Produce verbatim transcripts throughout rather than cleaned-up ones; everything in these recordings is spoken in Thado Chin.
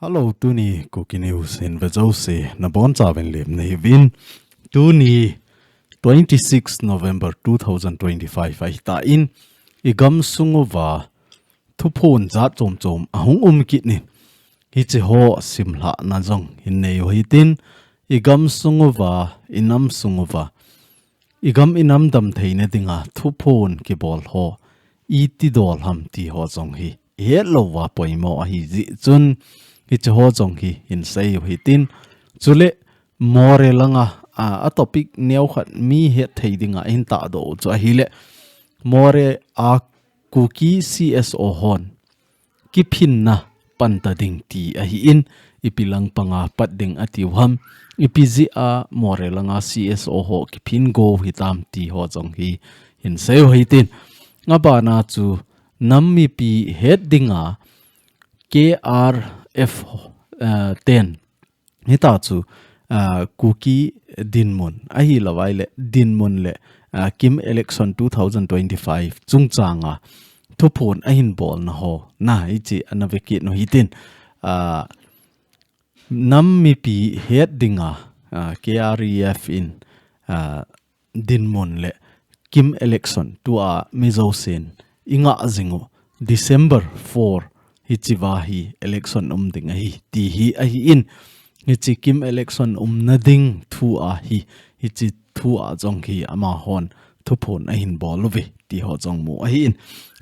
Hello, tuni Kuki News hin ve jouse nabonchauvin lemna hiuvin. Tuni twenty-six November two thousand twenty-five ahitan, i gamsung uva thuphon jat chom chom ahung um kit in, hiche ho simlhahna jong hin nei u hitin, i gamsung uva, i nam sung uva, i gam i nam damtheina dinga thuphon kibol ho iti dol ham ti ho jong hi i het louva poimo ahi jeh chun, hiche ho jong hi hin sei u hitin. Chule Moreh langa, a, a topic neokhat mi hetthei dinga hin tahdoh u chu ahile, Moreh a Kuki C S O hon kiphinna pan ta ding ti ahin, ipi lang panga pat ding atiu ham, ipi jeh a Moreh langa C S O ho kiphin go hitam ti ho jong hi hin sei u hitin. Abana chu nam mipi het dinga K R F, eh, ten, hita chu, ah, Kuki dinmun ahilou vaile, dinmun le, ah, KIM election two thousand twenty-five chungchanga thuphon ahin bolna ho, na, hiche ana ve kit u hitin, ah, nam mipi het dinga, ah, K R E F in, ah, dinmun le KIM election tua mi jousen i ngah jing u, December four hiche va hi election um ding ahi ti hi ahin, hiche KIM election umna ding thu a hi, hiche thu a jong hi amahon thuphon ahin bol uve ti ho jong mu ahin,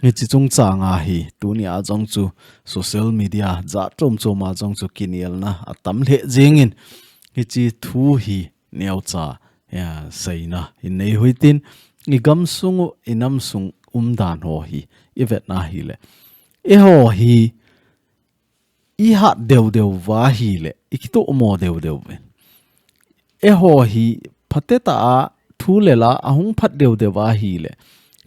hiche chungchanga hi tuni a jong chu social media jat chom chom a jong chu kinelna atam lheh jengin, hiche thu hi neocha, ya, seina hin nei u hitin, i gamsung u, i namsung umdan ho hi i vetna hile, eiho hi i hat deu deu uva hile, i kitomo deu deu uvin. Eiho hi phatecha a thu le la ahung phat deu deu uva hile,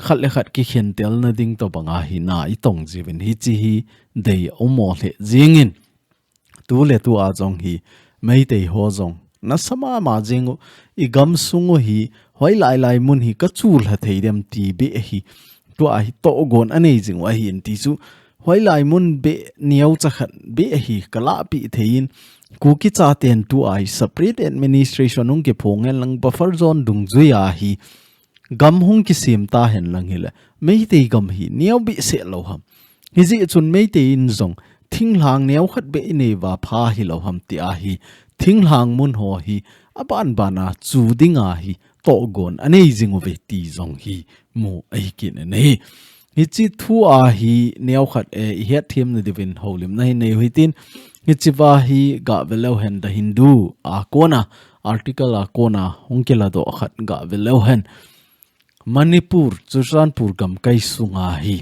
khat le khat kikhentelna ding tobanga hi na i tong jiuvin, hiche hi dei aumo lheh jengin. Tu le tu a jong hi Meitei ho jong nasa mama jing u, i gamsung u hi hoilai lai mun hi ka chulha thei dem ti beh hi tua hi togon anei jing u ahin, ti chu hoilai mun beh neocha khat beh hi ka lahpeh thei in, Kuki chaten tua hi separate administration hung kiphong hen lang buffer zone dungjui a hi gam hung kisem ta hen lang hile, Meitei gam hi neo behseh lou ham. Hijeh chun Meitei in jong thinglhang neokhat beh i nei uva pha hilou ham ti a hi, thinglhang mun ho hi aban ban a chu dinga hi togon anei jing uve ti jong hi mu ahi kit in ahi. Hiche thu a hi neokhat, eh, i hetthem na diuvin houlimna hin nei u hitin, hiche va hi gah ve leu hen, The Hindu a kona, article a kona hung kiladoh khat gah ve leu hen. Manipur, Churachandpur gamkai sunga hi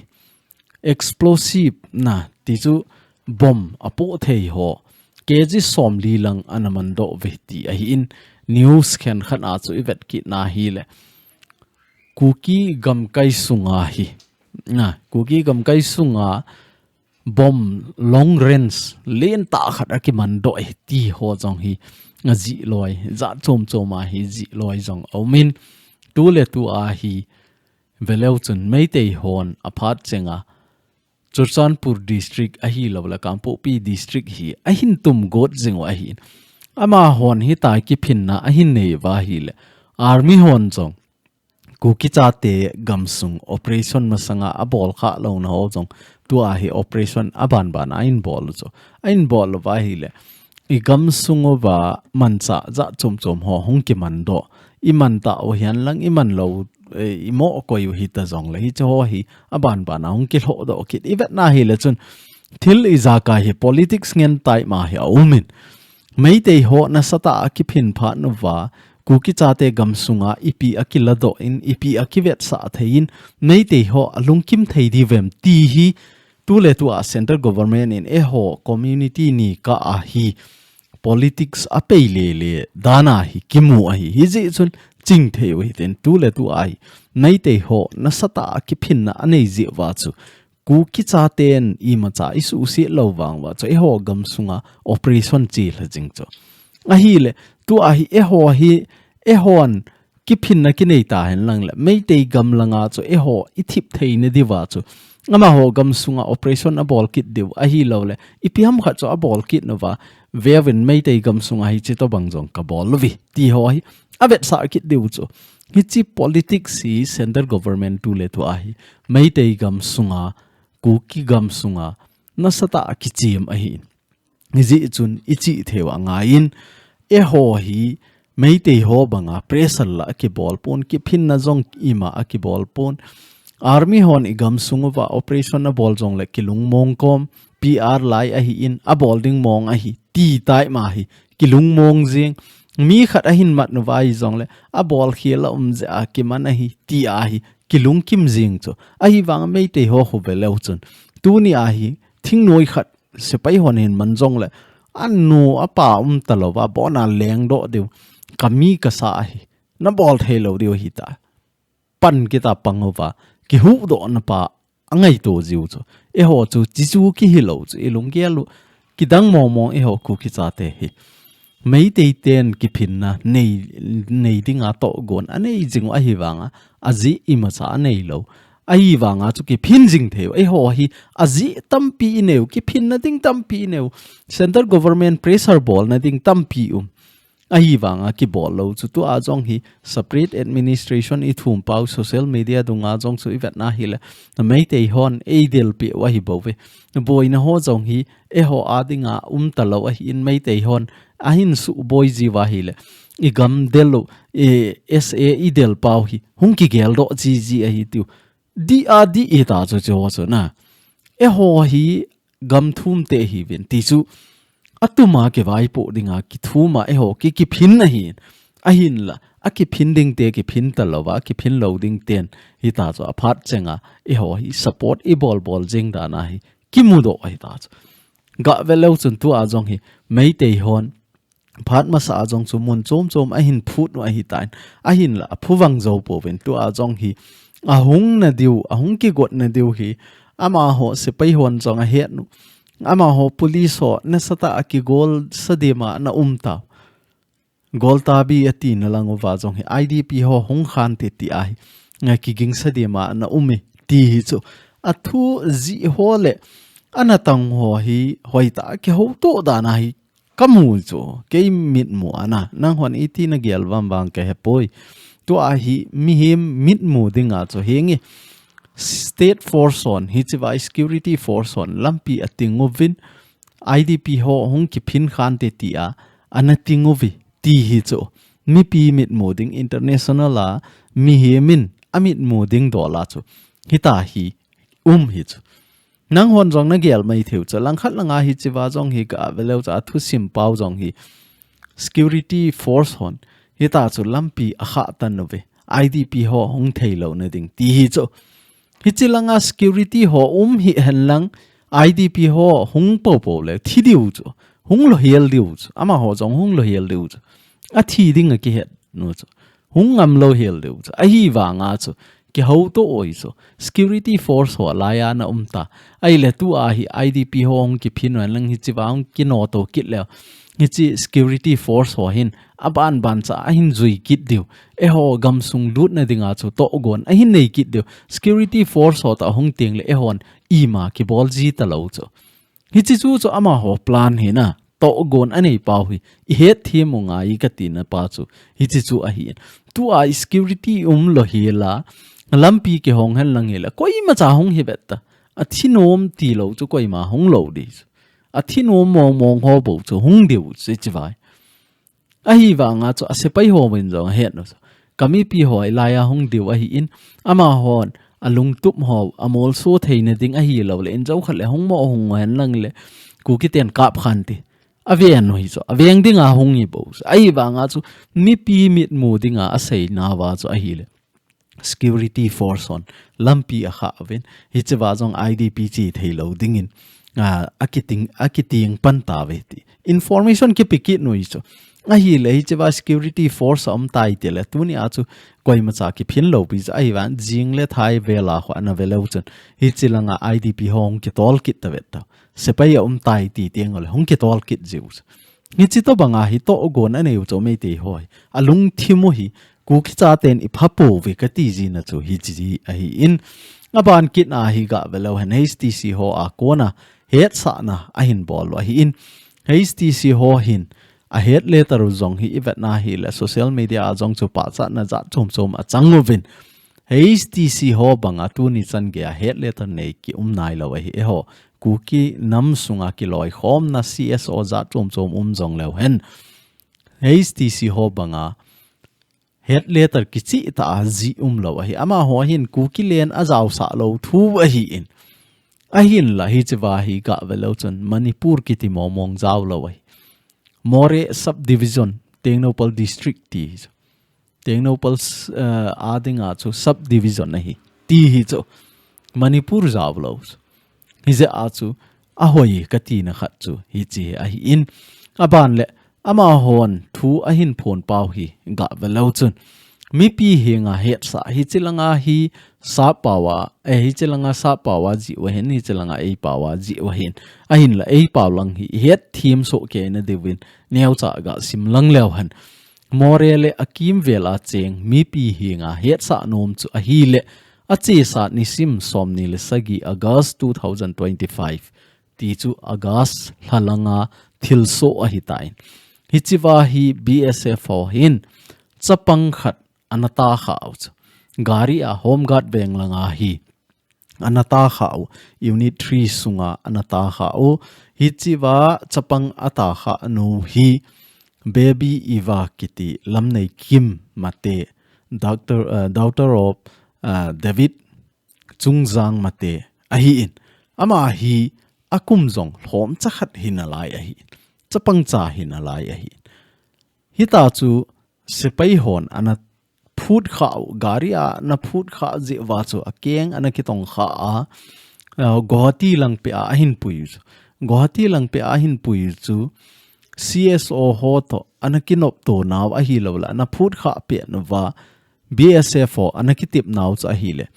explosive, na, ti chu bomb apoh thei ho K G somli lang ana mandoh uve ti ahin, news khenkhat a chu i vet kit na hile, Kuki gamkai sunga hi, na, Kuki gamkai sunga bomb long range lentah khat akimandoh e ti ho jong hi ajih loi, jat chom chom a hi jih loi jong aumin, tu le tu a hi ve leu chun Meitei hon aphat chenga Churachandpur district ahilou le Kangpokpi district hi ahin tum got jing u ahin, amahon hitia kiphinna ahin nei uva hile, army hon jong Kuki chate gamsung operation masanga abol khah louna ho jong tua hi operation aban ban a ahin bol u chu. Ahin bol uva hile, i gamsung uva manchah jat chom chom ho hung kimandoh. I man tau hen lang, i man lou, eh, i mo koi u hita jongle, hiche ho hi aban ban a hung kilhodoh kit. I vetna hile chun thil ijakai hi politics ngen tai ma hi aumin. Meitei ho nasatah a kiphin phat uva, Kuki chate gamsunga ipi akiladoh in, ipi akivetsah thei in, Meitei ho alungkim thei diu vem ti hi, tu le tu a central government in eiho community ni kah a hi politics apei lele dan a hi kimu ahi. Hijeh chun chingthei u hitin, tu le tu a hi Meitei ho nasatah a kiphinna anei jeh uva chu Kuki chaten imacha i suhset lou vang uva chu eiho gamsunga operation chelha jing chu. Ahile, tua hi eiho hi, eihon kiphinna kinei ta hen lang le, Meitei gam langa chu eiho i thip theina diuva chu Amaho gamsunga operation abol kit diu ahilouleh ipi ham khat chu abol kit nauva, veuvin Meitei gamsunga hichi tobang jong kabol uve ti ho hi avetsah kit diu chu. Hichi politics hi central government tuletu ahi Meitei gamsunga, Kuki gamsunga nasatah a kichem ahi. Hijeh chun ichih theiu angaiyin, eiho hi Meitei ho banga pressure la akibol pon, kiphinna jong ima akibol pon. Army hon igamsung uva operation abol jongleh kilungmong kom, P R lai ahin, abol ding mong ahi, ti tai ma hi, kilungmong jing. Mi khat ahin mat nauva hijongleh, abol khel a um jeh a kiman ahi, ti ahi, kilungkim jing chu. Ahivanga Meitei ho khu veleu chun, tuni ahi, thingnoi khat sepai hon ahin man jongleh, anu apa umtalouva, abona lengdoh diu, kami kasa ahi, nabol theilou diu ahitai. Pan kita pang uva, kihuhdohna pa angaito jiu chu. Eiho chu, chichu kihilou chu, ilunggel u, kidang mong mong eiho Kuki chate hi. Meitei ten kiphinna nei, nei dinga tohgon anei jing u ahivanga, ajeh imacha aneilou. Ahivanga chu kiphin jing theiu. Eiho hi ajeh tampi ineiu, kiphinna ding tampi ineiu. Central government pressure bolna ding tampi um. Ahivanga kibol lou chu tua jong hi separate administration ithum pau social media dunga jong chu ivetna hileh. Meitei hon eidel peh u ahi bouve. Boina ho jong hi eiho a dinga umtalou ahin Meitei hon ahin suboi jiu ahileh. Igam del u, e, S A idel pau hi hung kigeldoh jiji ahi tiu. Di a di ita chu chu ho chu na. Eiho hi gam thum te hiuvin ti chu. Atuma kivaipoh dinga kithuma eiho ki, kiphin ahin. Ahinla, akiphin ding te kiphin talouva, kiphin lou ding ten. Hita chu aphat chenga, eiho hi support ibol bol jing dan ahi. Kimudoh ahita chu. Gaveleu chun tua jong hi, Meitei hon. Phat masa a jong chu mun chom chom ahin phut u ahitan. Ahinla, aphuvang jou pouvin tua jong hi. Ahung nadiu, ahung kigot nadiu hi. Amaho sepai hon jong ahet u. Amaho police ho nasatah a kigolsa dema ana um tau. Goltabi atina lang uva jong hi I D P ho hung khante ti ahi. Nga kigingsa dema ana um e ti hi chu. Athu jih ho le ana tang ho hi hoitah a kihoutoh dan ahi. Kamu chu, kei mitmu ana, nanghon iti nagel vam vang kahepoi. Tua hi mihem mitmu dinga chu hinge. State force hon, hichiva security force hon, lampi ating uvin, I D P ho hung kiphin khante tia, ana ting uve, ti hi chu. Mipi mitmu ding international a, mihem in, amitmu ding dola chu. Hita hi, um hi chu. Nanghon jong nagel mai theiu chu, langkhat langa hichiva jong hi gaveleu chu, athusim pau jong hi. Security force hon, hita chu lampi akhah tan uve. I D P ho hung theilouna ding, ti hi chu. Hichi langa security ho um hihen lang, I D P ho hung popo le, thi diu chu. Hung lohel diu chu. Amaho jong hung lohel diu chu. Athi ding akihet nu chu. Hung ngam louhel diu chu. Ahivanga chu. Kihoutoh oi chu. Security force ho laiya ana um ta. Ahile tua hi I D P ho hung kiphin u henlang hichiva hung kinoto kit leu. Hichi security force ho hin. Aban ban cha ahin jui kit diu. Eiho gamsung lutna dinga chu tohgon ahin nei kit diu. Security force ho tah hung teng le eihon ima kibol ji talou chu. Hichi chu chu amaho plan hina. Tohgon anei pau hi. Ihet them u ngai katina pa chu. Hichi chu ahi. Tua security um louhela. Lampi kihong henlang hela. Koimacha hung hi vetta. Athinom tilou chu koima hung lou di chu. Athinom mong mong ho bou chu hung diu chu hichivai. Ahivanga chu asepai hovin jong ahet nu chu. Kamipi ho ilaiya hung diu ahin, amahon alungtup ho amolso theina ding ahilou le, injou khat le hung mo hung hen lang le, Kuki ten kap khante. Aven u hi chu, aveng dinga hung hi bou chu. Ahivanga chu, mipi mitmu dinga aseina uva chu ahile. Security force hon lampi akhah uvin, hichiva jong I D P che theilou dingin, a, akiting, akiting pan tauve ti. Information kipe kit nu hi chu. Ahile hichiva security force aum tai tile, tunia chu koimacha kiphin lou pi chu ahivang jing le thai vela ho ana veleu chun. Hichi langa I D P ho hung kitol kit ta vet ta. Sepai aum tai ti teng le hung kitol kit jiu chu. Hichi tobanga hi tohgon anei u chu Meitei ho hi. Alungthim u hi Kuki chaten ipha pouve kati jina chu hichi ahin. Aban kit a hi gah veleu hen H T C ho a kona hetsahna ahin bol u ahin. H T C ho hin a hate letter u jong hi ivetna hile social media a jong chu pachatna jat chom chom achang uvin. H T C ho banga tuni chan geia hate letter nei kium nailou ahi eiho. Kuki nam sunga kiloikhomna C S O jat chom chom um jongleu hen H T C ho banga hate letter kicheh tah a jih umlou ahi. Amaho hin Kuki len ajaosah lou thu ahin. Ahinla hichea hi gah veleu chun Manipur kiti mongmong jaolou ahi. Moreh subdivision, Tengnoupal district ti hi chu. Tengnoupal, eh, a dinga chu subdivision ahi. Ti hi chu Manipur jaolou chu. Hijeh a chu ahoi katina khat chu hichi ahin. Aban le amahon thu ahin phon pau hi gah veleu chun. Mipi henga hetsah hichi langa hi sap pau a, eh, hichi langa sap pau a jih u ahin, hichi langa ei pau a jih u ahin. Ahinla ei pau lang hi hetthem soh keina diuvin neocha gah sim lang leu hen. Moreh le akimvel a cheng mipi henga hetsah nom chu ahile achesa nisim somni le sagi August two thousand twenty-five. Ti chu August lha langa thilsoh ahitan. Hichea hi B S F ho hin chapang khat ana tahkhah u chu. Gari a Home Guard veng langa hi ana tahkhah u, Unit three sunga ana tahkhah u. Hichea chapang atahkhah nu hi Baby Eva kiti Lamneikim Mate, daughter, eh, daughter of, eh, David Chungjang Mate ahin. Ama hi akum jong lhomcha khat hinalai ahin. Chapang cha hinalai ahin. Hita chu sepai hon ana phutkhah u, gari a ana phutkhah jeh uva chu akeng ana kitongkhah a, eh, Guwahati langpeh a ahin pui u chu. Guwahati langpeh a ahin pui u chu C S O ho toh ana kinopto nau ahilou le ana phutkhah peh nauva B S F ho ana kitep nau chu ahile.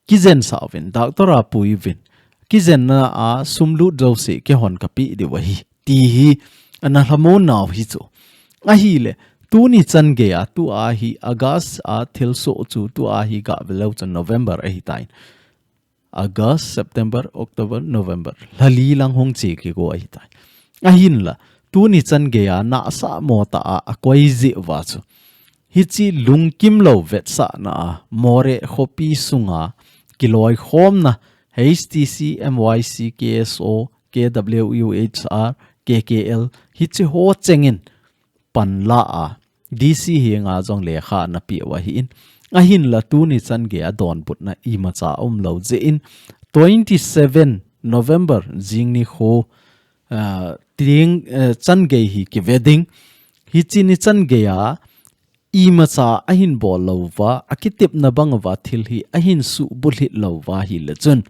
Kijensah uvin, doctor a pui uvin. Kijenna a sum lut jouse keihon kapeh diu ahi. Ti hi ana lhamon nau hi chu. Ahile, tuni chan geia tua hi August a thilsoh chu tua hi gah veleu chun November ahitan. August, September, October, November. Lha li lang hung che kigo ahitan. Ahinla, tuni chan geia nahsah mo tah a akoi jeh uva chu. Hichi lungkimlou vetsahna a Moreh khopi sunga kiloikhomna H T C, M Y C, K S O, K W U H R, K K L, hichi ho chengin panla a, D C henga jong lekha ana peh u ahin. Ahinla tuni chan geia donbutna imacha umlou jeh in, twenty seven November jing nikho, ah, tieng, eh, chan gei hi kive ding. Hichi ni chan geia imacha ahin bol louva, akitepna bang uva thil hi ahin subulhit louva ahile chun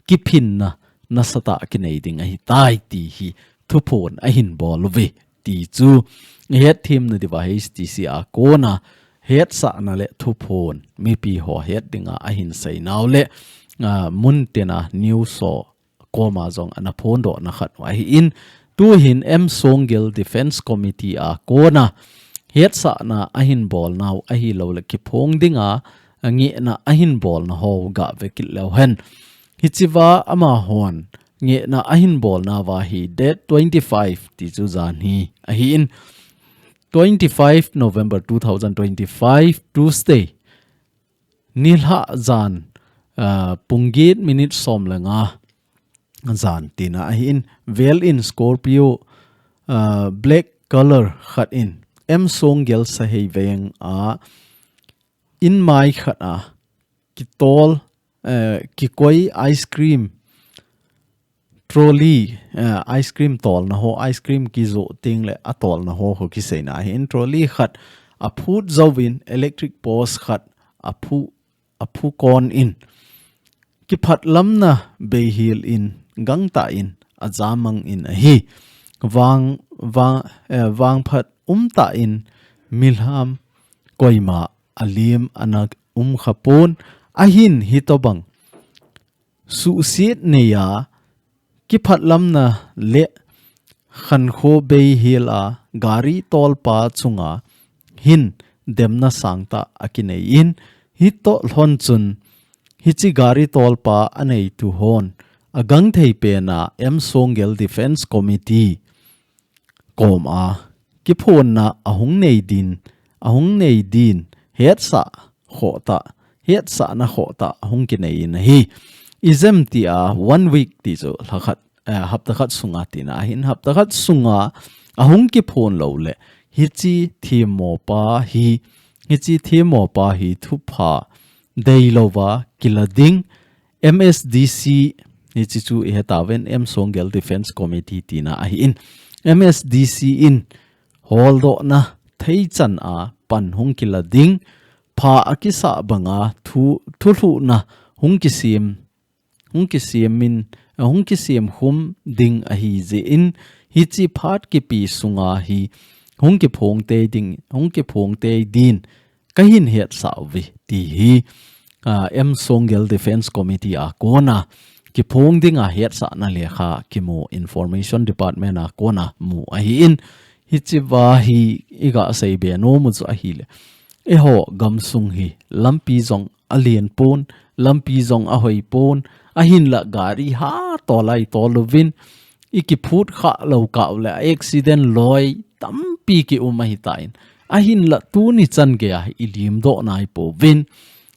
kiphinna nasatah kinei ding ahitai ti hi thuphon ahin bol uve ti chu hetthemna diuva H T C a kona hetsahna le thuphon mipi ho het dinga ahin seinau le, ah, muntina news ho koma jong ana phondohna khat u ahin, tuhin M Songgel Defence Committee a kona hetsahna ahin bolnau ahilou le kiphong dinga ngehna ahin bolna ho gah vekit leu hen. Hichea amahon ngehna ahin bolnauva hi date twenty five ti chu janhi ahin, twenty five November two thousand twenty five, Tuesday. Nilhah jan, ah, pung get minute som le nga jan tina ahin, vel in Scorpio, ah, black color khat in M Songgel Saheiveng a in mai khat a kitol, eh, kikoi ice cream trolley, eh, ice cream tolna ho, ice cream kijoh teng le atolna ho ho kiseina ahin, trolley khat aphut jouvin electric post khat aphu, aphu kon in kiphatlamna beihel in gangtah in ajamang in ahi. Vang, vang, eh, vangphat umtah in milham koima alim ana umkhapon ahin hitobang suhset neiya kiphatlamna le khankho beihel a gari tolpa chunga hin demna sangtah akinei in, hitoh lhon chun hiche gari tolpa aneitu hon agangthei pena M Songgel Defence Committee koma kiphonna ahung nei din, ahung nei din, hetsah khohtah, hetsahna khohtah ahung kinei in ahi. Ijemtia one week ti chu lhakhat, eh, hapta khat sunga tina ahin, hapta khat sunga ahung kiphon lou le, hiche themmopa hi, hiche themmopa hi thupha deilouva kila ding, M S D C, hiche chu ihetauvin, M Songgel Defence Committee tina ahin. M S D C in holdohna theichan a pan hung kila ding, pha akisah banga thu, thulhuhna hung kisem, hung kisem in, hung kisem khum ding ahi jeh in, hiche phat kipi sunga hi hung kiphong tei ding, hung kiphong tei din, kahin hetsah uve, ti hi, ah, M Songgel Defence Committee a kona kiphong dinga hetsahna lekha kimu Information Department a kona mu ahin, hichea hi iga seibe nom u chu ahile, eiho gamsung hi lampi jong alen pon, lampi jong ahoi pon, ahinla gari hatol a itol uvin, ikiphut khalou kah u le accident loi tampi kium ahitan. Ahinla tuni chan geiya hi ilim doh nai pouvin.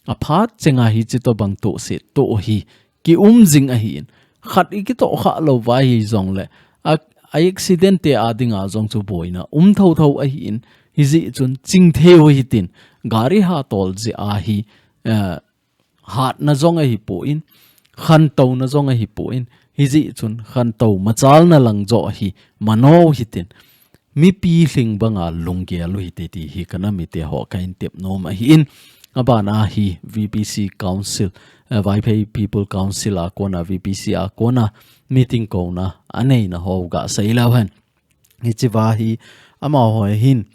Aphat chenga hiche tobang tohse toh hi kium jing ahin. Khat ikitoh khalou va hijongle, a, a accident te a dinga jong chu boina um thotho ahin. Hijeh chun chingthei u hitin, gari hatol jeh a hi, eh, hatna jong ahipon, khantouna jong ahipon, hijeh chun khantou machalna lang joh hi mano u hitin, mipi lhing banga lunggel u hite ti hi kana mite ho kahin tep nom ahin. Abana hi V P C Council, eh, Vaiphei People Council a kona, V P C a kona meeting kouna aneina ho ga seileu hen. Hichea hi amaho hin,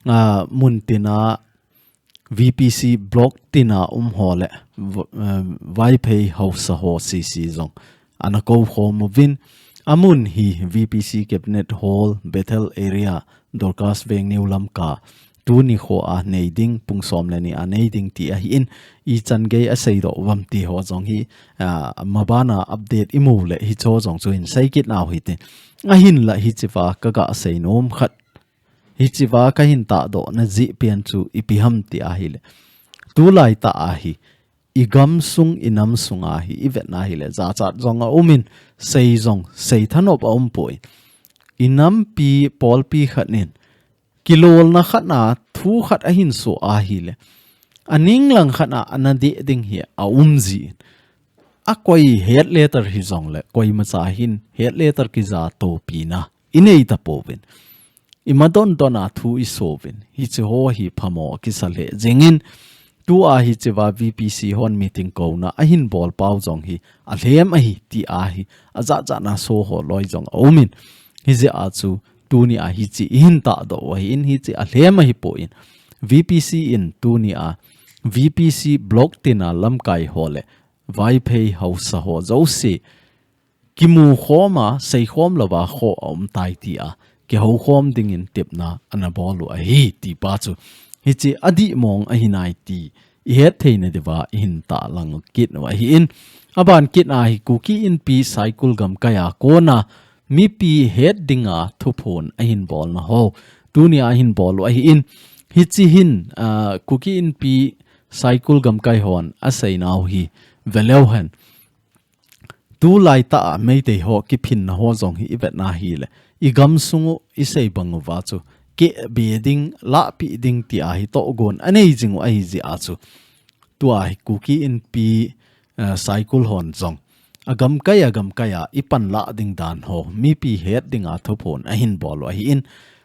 ah, mun tina V P C block tina um ho le, v-, eh, Vaiphei haosa ho C C jong ana kou khom uvin, amun hi V P C Cabinet Hall, Bethel area, Dorcas Veng New Lamka, tuni khoa nei ding, pung som le ni a nei ding ti ahin, ichan gei asei doh uvam ti ho jong hi, ah, mabana update imu le hicho jong chu hin sei kit nau hitin. Ahinla hichea kaga sei nom khat, hichea kahin tahdoh na jeh pen chu ipi ham ti ahile, tulai tah a hi, igamsung, inamsung a hi, ivet na hile, jachat jong aumin, sei jong, sei thanop aumpon. Inampi, polpi khat in, kilolna khat na, thu khat ahin so ahile, aning lang khat na, ana deh ding hi aum jin. Akoi head letter hijongle, koimacha hin head letter kija topina inei tapouvin. Ima don don a thu iso uvin. Hiche ho hi phamo kisa lheh jengin. Tua hichea V P C hon meeting kouna ahin bol pau jong hi alhem ahi ti ahi. Ajachat na so ho loi jong aumin. Hijeh a chu tuni a hiche ihin tahdoh u ahin, hiche alhem ahipon. V P C in tuni a V P C block tina lamkai ho le Vaiphei haosa ho jouse kimu khom a, sei khom louva kho aum tai tia kihou khom dingin tepna ana bol u ahi ti pa chu, hiche adih mong ahi nai ti ihet theina diuva ihin tahlang kit u ahin. Aban kit a hi Kuki Inpi Saikul gamkai a kona mipi het dinga thuphon ahin bolna ho tuni a ahin bol u ahin. Hiche hin, ah, Kuki Inpi Saikul gamkai hon asei nau hi veleu hen. Tulai tah a Meitei ho kiphinna ho jong hi ivet na hile, igamsung u isei bang uva chu keh be ding, lahpeh ding tia hi tohgon anei jing u ahi jeh a chu, tua hi Kuki Inpi, eh, Saikul hon jong agamkai, agamkai a ipanlah ding dan ho mipi het dinga thuphon ahin bol u ahin.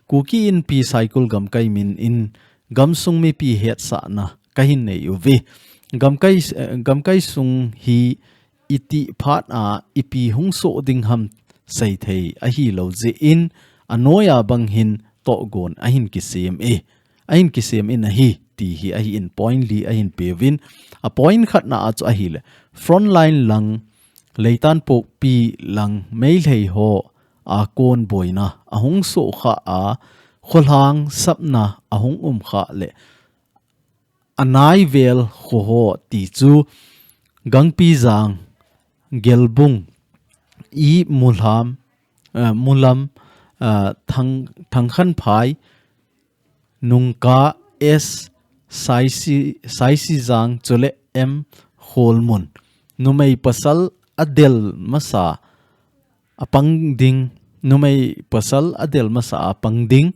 Kuki Inpi Saikul gamkai min in gamsung mipi hetsahna kahin nei uve. Gamkai, eh, gamkai sung hi itih phat a ipi hung soh ding ham seithei ahilou jeh in, anoiya bang hin tohgon ahin kisem e, ahin kisem in ahi, ti hi ahin, point li ahin peuvin. A point khatna a chu ahile, frontline lang, Leitanpokpi lang Meitei ho a kon boina ahung soh kha a, kholhang sapna ahung um kha le, anai vel kho ho ti chu Gangpijang, Gelbung, I Mulam, uh, Mulam, uh, Thang, Thangkhanphai, Nungka S Saisi, Saisijang chule M Kholmun. Numei pasal adel masa apang ding, numei pasal adel masa apang ding,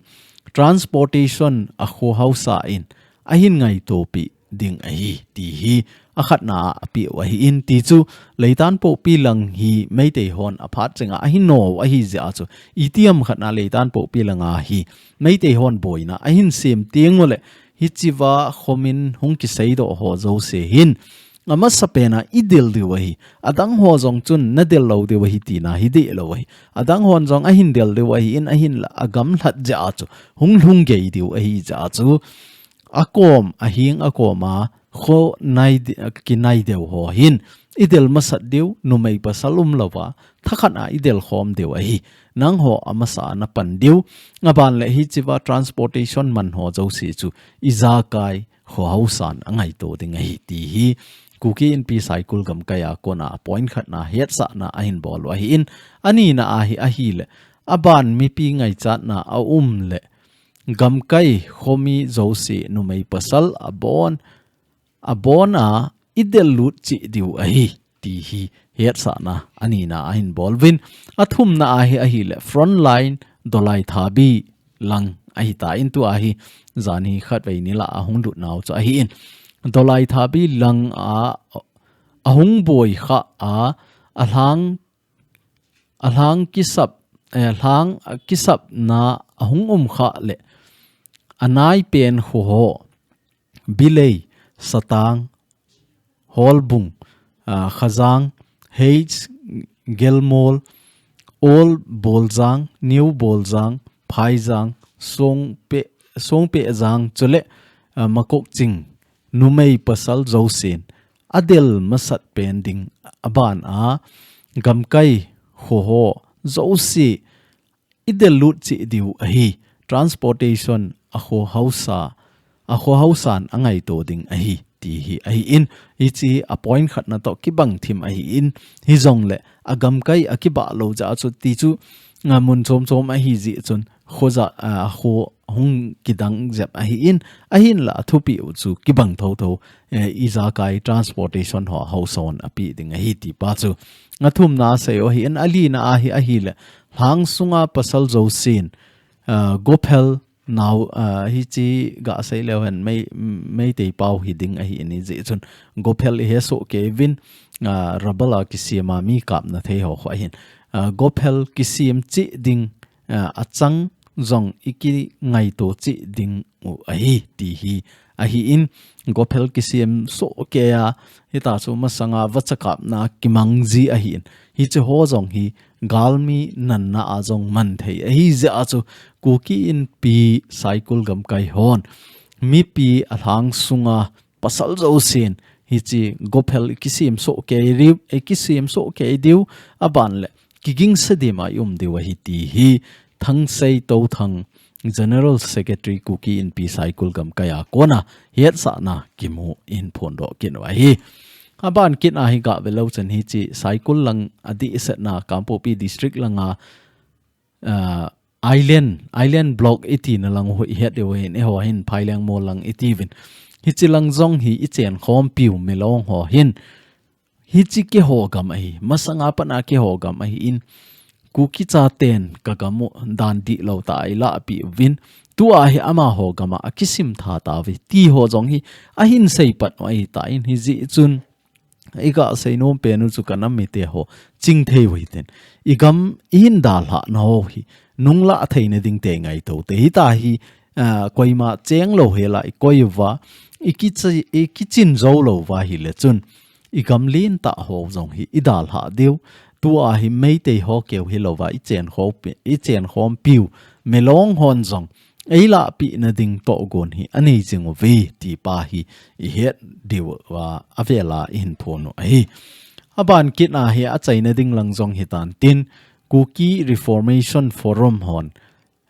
transportation a kho hausa in ahin ngaitopi ding ahi, ti hi akhatna a apeh u ahi in, ti chu Leitanpopi lang hi Meitei hon aphat chenga ahin no ahi jeh a chu, itiham khatna Leitanpopi langa hi Meitei hon boina ahin sem teng ule, hichea khomin hung kiseidoh ho jouse hin, amasa pena idel diu ahi. Adang ho jong chun nadel lou diu ahi tina hi deh lou ahi. Adang hon jong ahin del diu ahi in, ahinla agamlhat jeh a chu, hung lhung gei diu ahi jeh a chu, akom, ahing akom a, kho nai di-, kinai deu ho hin, idel masat diu, numei pasal umlouva, thakhat a idel khom diu ahi. Nangho amasa napan diu, aban le hichea transportation man ho jouse chu, ijakai kho hausan angaito ding ahi, ti hi Kuki Inpi Saikul gamkai a kona point khatna hetsahna ahin bol u ahi in, anina a hi ahile, aban mipi ngaichatna aum le, gamkai khomi jouse numei pasal abon, abon a idel lut cheh diu ahi, ti hi hetsahna anina ahin bol uvin, athumna a hi ahile, frontline Dolai Thabi lang ahitan, tua hi janhi khatvei nilhah a hung lut nau chu ahi in, Dolai Thabi lang a ahung boi kha a, alhang, alhang kisap, eh, alhang kisapna ahung um kha le, anai pen kho ho, Bilei, Satang, Holbung, ah, Khajang, H Gelmol, Old Boljang, New Boljang, Phaijang, Songpe, Songpehjang chule, ah, Makokching, numei pasal jousen adel masat pen ding aban a, gamkai kho ho jouse idel lut cheh diu ahi, transportation a kho hausa, a kho hausan angaito ding ahi, ti hi ahi in, hiche a point khatna toh kibang thim ahi in, hijongle agamkai akibah lou jeh a chu ti chu, a, mun chom chom ahi jeh chun, kho ja, a, kho hung kidang jep ahi in, ahinla athupi u chu kibang thotho, eh, ijakai transportation ho hausan apeh ding ahi ti pa chu. Athumna asei u ahi in, alina a hi ahile, lhang sunga pasal jousen, ah, gophel nau, ah, hiche gasei leu hen Mei, Meitei pau hi ding ahi in, hijeh chun gophel ihe soh kei uvin, ah, rubber a kisem a mi kapna thei ho kho ahin. Ah, gophel kisem cheh ding, ah, achang jong ikingaito cheh ding u ahi, ti hi ahi in, gophel kisem soh kei a, hita chu masanga vacha kapna kimang ji ahi in, hiche ho jong hi galmi nanna a jong man thei ahi jeh a chu, Kuki Inpi Saikul gamkai hon mipi alhang sunga pasal jousen hiche gophel kisem soh kei diu, eh, kisem soh kei diu, aban le kigingsa dima i um diu ahi, ti hi Thangsei Touthang, General Secretary, Kuki Inpi Saikul gamkai a kona hetsahna kimu in phondoh kit u ahi. Aban kit a hi gah ve leu chun hiche Saikul lang adehsetna Kangpokpi District langa, ah, Island, Island Block iti na lang ho i het diu ahin, eiho hin Phaileng Mol lang iti uvin. Hiche lang jong hi i chen khompiu Milong ho hin, hiche keiho gam ahi, masanga pat a keiho gam ahi in, Kuki chaten ka gam u dan dihlou tah a i lahpeh uvin, tua hi amaho gam a akisim tha tauve, ti ho jong hi ahin seipat u ahitan, hijeh chun i gasei nom pen u chu ka nam mite ho chingthei u hitin, i gam i hin dalhah nau hi nunglah theina ding te ngaito te hita hi, ah, koima cheng lou hela i koi uva, i kichi-, i kichin jou lou uva hile chun, i gam lentah ho jong hi i dalhah diu, tua hi Meitei ho keu hilouva, i chen khompi-, i chen khompiu Milong hon jong ei lahpeh na ding tohgon hi anei jing uve, ti pa hi i het diu a, avel a i hin phon u ahi. Aban kit a hi achaina ding lang jong hitan tin, Kuki Reformation Forum hon,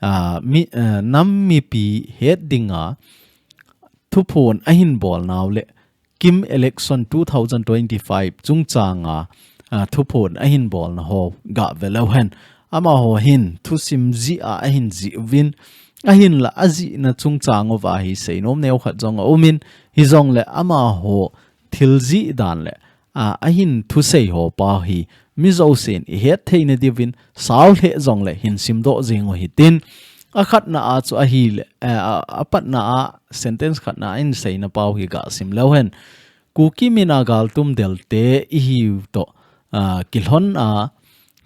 ah, mi, ah, nam mipi het dinga, thuphon ahin bol nau le KIM election two thousand twenty-five chungchanga, a, thuphon ahin bolna ho gave leu hen. Amaho hin thusim jih a ahin jih uvin, ahinla ajihna chungchang uva hi seinom neokhat jong aumin, hijongle amaho thil jih dan le, a, ahin thusei ho pa hi mi jousen ihet theina diuvin sao lheh jongle hin simdoh jing u hitin, akhatna a chu ahile, eh, a, apatna a sentence khatna a ahin seina pa hi gasim leu hen. Kuki mina galtum delte ihiu toh, a, kilhon a,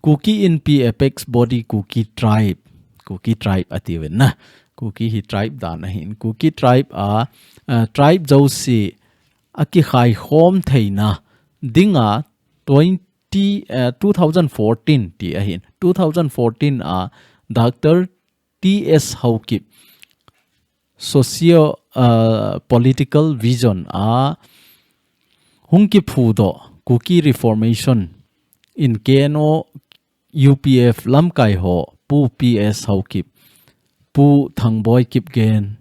Kuki Inpi apex body Kuki tribe, Kuki tribe atiuvin na. Kuki hi tribe dan ahin. Kuki tribe a, a, tribe jouse akikhai khom theina dinga twenty, eh, two thousand fourteen ti ahin. Two thousand fourteen a Doctor T S Haokip, socio, eh, political vision a hung kiphudoh Kuki Reformation in K N O U P F lamkai ho, Pu P S Haokip, Pu Thangboi Kipgen,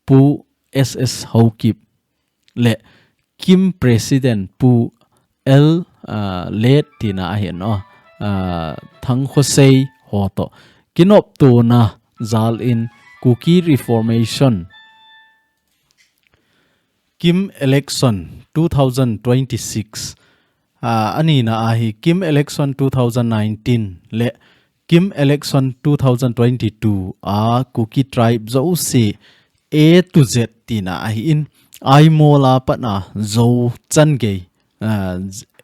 Pu S S Haokip, le KIM President Pu L, ah, Late tina ahin, oh, ah, Thangkhosei ho toh kinoptona jal in Kuki Reformation KIM election two thousand twenty-six, ah, anina ahi KIM election two thousand nineteen le KIM election two thousand twenty-two a Kuki tribe jouse A to Z tina ahin, Aimol a pat a Zo changei, ah,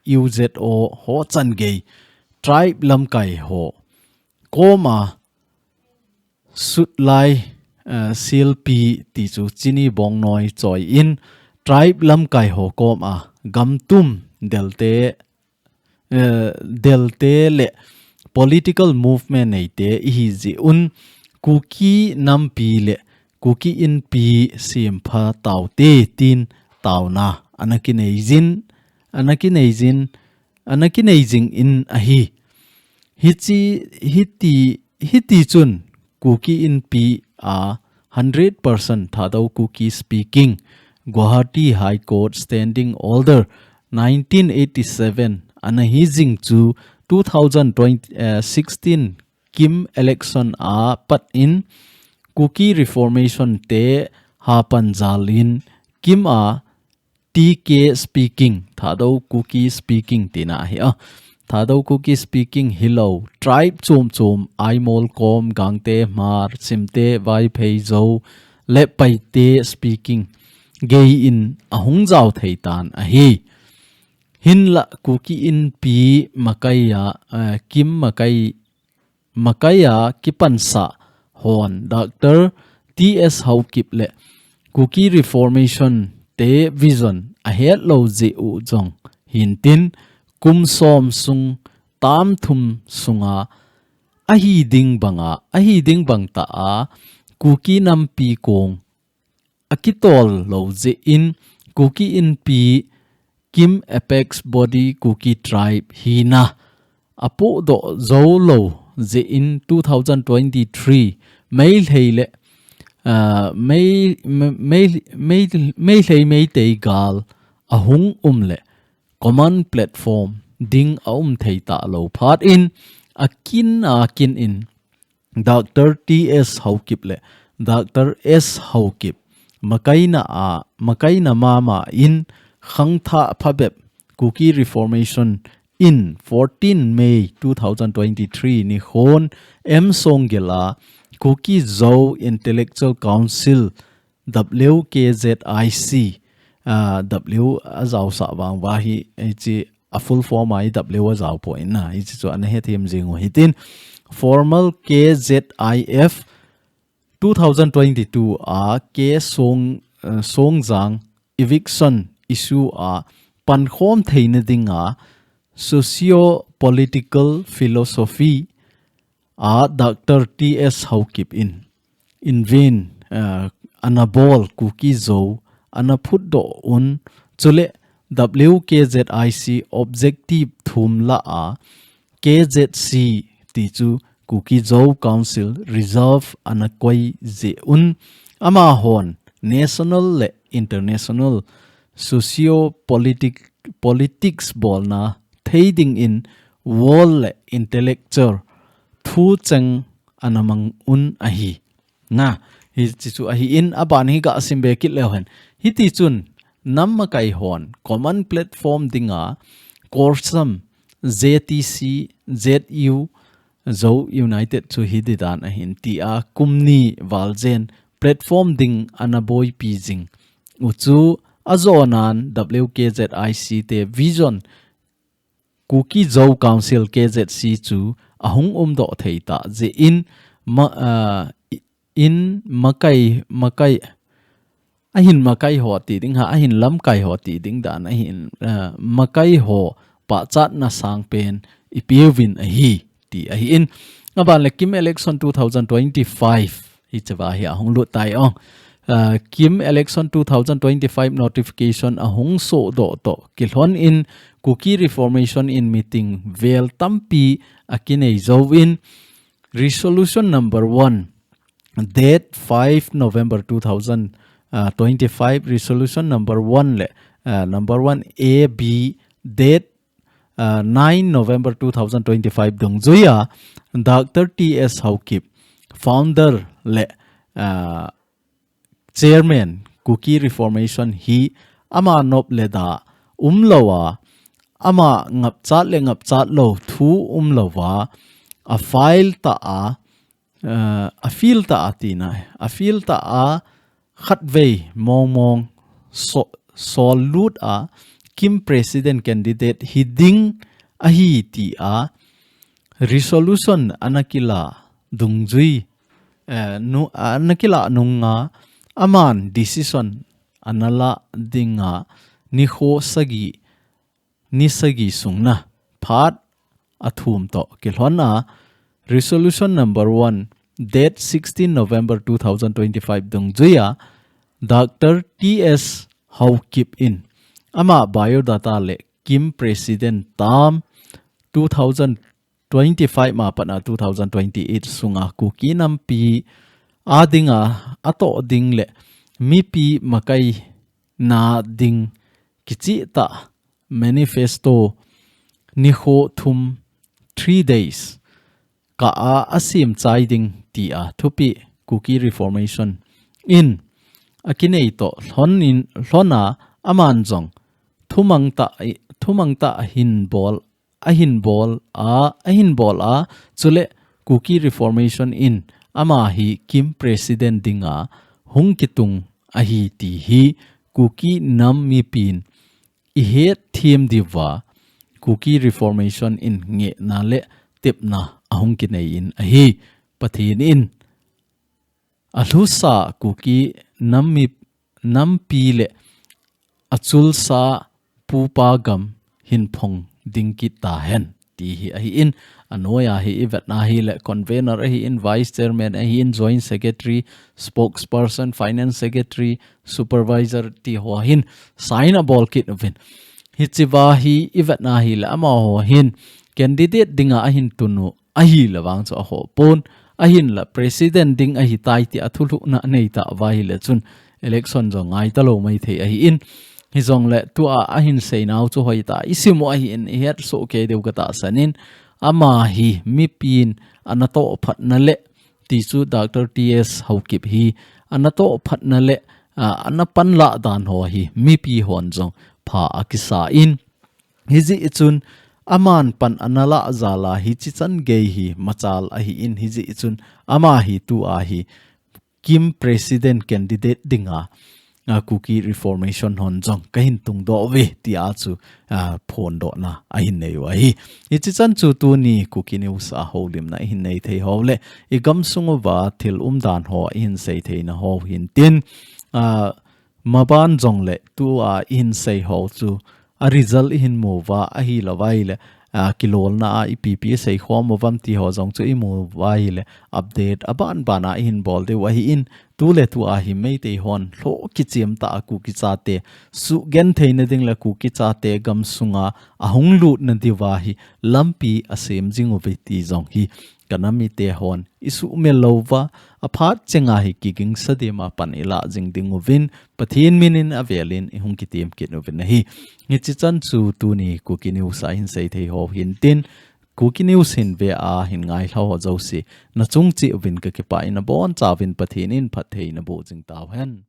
U Z O ho changei, tribe lamkai ho koma Sutlai, eh, Silpi ti chu Chini Bongnoi choi in tribe lamkai ho koma gamtum delte, eh, delte le political movement neite ihi jeh un Kuki nampi le Kuki Inpi sempha taute tin taona ana kinei jin, ana kinei jin, ana kinei jing in ahi. Hichi, hiti, hiti chun Kuki Inpi a hundred percent Thadou Kuki speaking Guwahati High Court Standing Order nineteen eighty-seven ana hi jing chu two thousand twenty, eh, sixteen KIM election a pat in Kuki Reformation te hapan jal in KIM a T K speaking, Thadou Kuki speaking tina ahi a. Thadou Kuki speaking hilou, tribe chom chom, Aimol kom, Gangte, Hmar, Simte, Vaiphei, Zo, le Paite speaking gei in ahung jao thei tan ahi. Hinlah Kuki Inpi makai a, eh, KIM makai, makai a kipansa hon Doctor T S Haokip le Kuki Reformation te vision ahet lou jeh u jong hintin kum som sung tam thum sunga ahi ding banga, ahi ding bang ta a Kuki nampi kong akitol lou jeh in Kuki Inpi KIM apex body Kuki tribe hina apohdoh jou lou jeh in two thousand twenty-three Meitei le, ah, Mei, Mei, Mei, Mei, Meitei Meitei gal ahung um le common platform ding aum thei talou phat in akin akin in Doctor T S Haokip le Doctor S Haokip makaina a, makaina mama in khangthah phabep Kuki Reformation in fourteen May two thousand twenty-three nikhon M Songgel a Kuki Zo Intellectual Council W K Z I C, ah, W a jaosah vang uva hi, hichi a full form a hi W a jao poi na, hichi chu ana hethem jing u hitin, formal K Z I F two thousand twenty-two a K Song, ah, Songjang eviction issue a pankhom theina dinga socio-political philosophy a Doctor T S Haokip in, in vain, uh, ana bol Kuki Zo ana phutdoh un, chule W K Z I C objective thum lah a K Z C ti chu Kuki Zo Council Reserve ana koi jeh un amahon national le international socio-politic-, politics bolna thei dingin world le intellectual thu cheng ana mang un ahi. Na, hichi chu ahi in, aban hi ga sim be kit leu hen. Hiti chun, nam makai hon common platform dinga CORSUM, ZTC, ZU, Zo United chu hi di dan ahin tia kum ni val jen platform ding ana boipi jing u chu ajonan WKZIC te vision Kuki Zo Council, KZC, chu ahung umdoh thei ta jeh in ma-, ah, i-, in makai, makai, ahin makai ho ti ding ha, ahin lamkai ho ti ding dan, ahin, ah, makai ho pachatna sangpen ipeuvin ahi, ti ahi in. Aban le KIM election two thousand twenty-five, hiche va hi ahung lut tai ong. Ah, KIM election two thousand twenty-five notification ahung sodoh toh kilhon in Kuki Reformation in meeting vel tampi akinei jouvin resolution number one, date five November two thousand twenty-five, resolution number one le, ah, number one A, B, date, ah, nine November two thousand twenty-five dungjuia Doctor T S Haokip, founder le, ah, chairman Kuki Reformation hi ama nop le da umlouva, ama ngapchat le ngapchat lou thu umlouva, afile ta a, eh, afile ta a tina, afile ta a khatvei mong mong so-, sol lut a KIM president candidate hi ding ahi tia resolution ana kila dungjui, eh, nu-, ana kila nunga aman decision ana la dinga nikho sagi, ni sagi sungna phat athum toh kilhon a resolution number one, date sixteen November two thousand twenty-five dungjuia Doctor T S Haokip in ama biodata le KIM president term two thousand twenty-five ma pat a two thousand twenty-eight sunga Kuki nampi a dinga atoh ding le mipi makai na ding kichih ta manifesto nikho thum, three days, kah a asem chai ding tia thupi Kuki Reformation in akinei toh lhon in, lhon a aman jong thumang ta i, thumang ta ahin bol, ahin bol a, ahin bol a, chule Kuki Reformation in ama hi KIM president dinga hung kitung ahi ti hi Kuki nam mipin ihet them diuva Kuki Reformation in ngehna le tepna ahung kinei in ahi. Pathen in alhusa Kuki nam mi, nampi le achulsa pupa gam hin phong ding kit tahen ti hi ahi in, anoiya hi ivetna hi le convener ahi in, vice chairman ahi in, joint secretary, spokesperson, finance secretary, supervisor ti ho hin sign abol kit uvin. Hichiva hi ivetna hi le amaho hin candidate dinga ahin tun u ahi le vang chu aho pon, ahin la president ding ahi tai ti a thulhuhna nei ta uva hi le chun election jong ngai ta lou mai thei ahi in, hi jong le tua ahin seinau chu hoi ta isim u ahi in ihet soh kei diu ka tahsan in, ama hi mipin ana toh phatna le ti chu Doctor T S Haokip hi ana toh phatna le, a, ana panlah dan ho hi mipi hon jong pha akisa in, hijeh chun aman pan ana lah jal a hichi chan gei hi machal ahi in, hijeh chun ama hi tua hi KIM president candidate dinga, a, Kuki Reformation hon jong kahin tungdoh uve tia chu, a, phondohna ahin nei u ahi. Hichi chan chu tuni Kuki News a houlimna ihin nei thei ho le igam sung uva thil umdan ho ihin sei theina ho hin tin, a, maban jong le tua ihin sei ho chu a result ihin mu uva ahi lou vai le, a, kilolna a ipi ipi isei khom uvam ti ho jong chu imu uva hi le update aban ban a ihin bol diu ahi in, tu le tua hi Meitei hon lhoh kichim ta a Kuki chate suhgenthei na ding le Kuki chate gam sunga ahung lut na diuva hi lampi asem jing uve ti jong hi kanam mite hon isuhmil louva, aphat chenga hi kigingsa dima pan ilah jing ding uvin, Pathen min in avelin ihung kitem kit uvin ahi. Hiche chan chu tuni Kuki News a hin seithei ho hintin, Kuki News hin ve a hin ngailha ho jouse, nachung cheh uvin kakipah in abonchauvin Pathen in phatthei naboh jing tauhen.